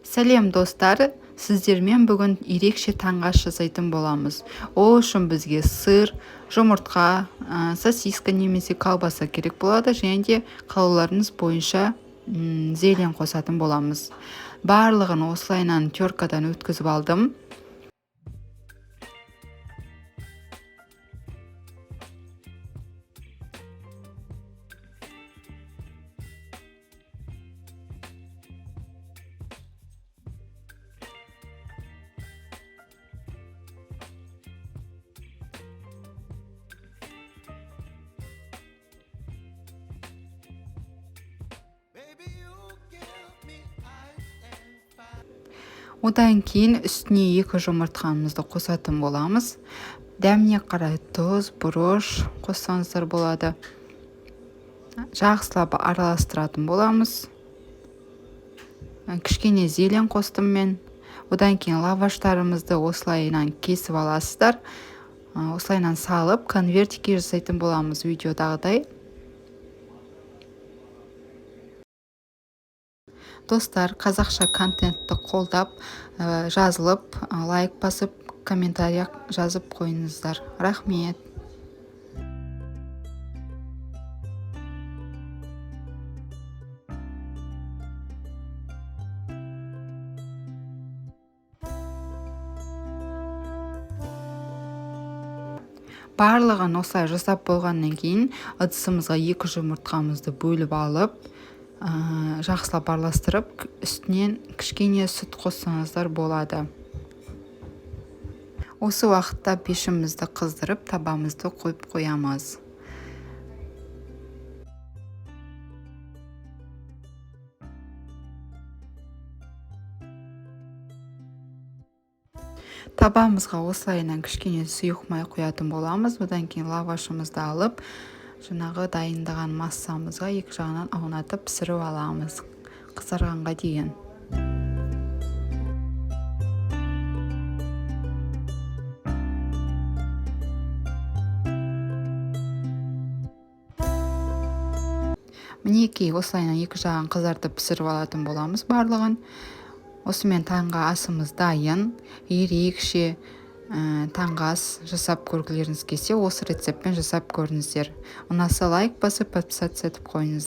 Сәлем, достар! Сіздермен бүгін ерекше таңғы ас жасайтын боламыз. Ол үшін бізге сыр, жұмыртқа, сосиска немесе колбаса керек болады және де қалауларыңыз бойынша зелень қосатын боламыз. Барлығын осылайынан теркадан өткізіп алдым. Одан кейін үстіне 2 жұмыртқамызды қосатын боламыз. Дәміне қарай тұз, бұрыш қоссаңыздар болады. Жақсылап араластыратын боламыз. Кішкене зелень қостым мен. Одан кейін лаваштарымызды осылайынан кесіп аласыздар. Осылайынан салып конвертикке жасайтын боламыз видеодағыдай. Достар, қазақша контентті қолдап, жазылып, лайк басып, комментарий жазып қойыңыздар. Рахмет. Барлығын осылай жасап болғаннан кейін ыдысымызға 2 жұмыртқамызды бөліп алып, жақсылап араластырып, үстінен кішкене сүт қоссаңыздар болады. Осы уақытта пешімізді қыздырып, табамызды қойып қоямыз. Табамызға осылайынан кішкене сұйық май құятын боламыз. Одан кейін лавашымызды алып, жаңағы дайындаған массамызға екі жағынан аунатып пісіріп аламыз қызарғанға дейін. Мінекей, осылайынан екі жағын қызартып пісіріп алатын боламыз барлығын. Осымен таңғы асымыз дайын. Ерекше таңғы ас жасап көргілеріңіз келсе, осы рецептпен жасап көріңіздер. Ұнаса лайк басып, подписаться етіп қойыңыз.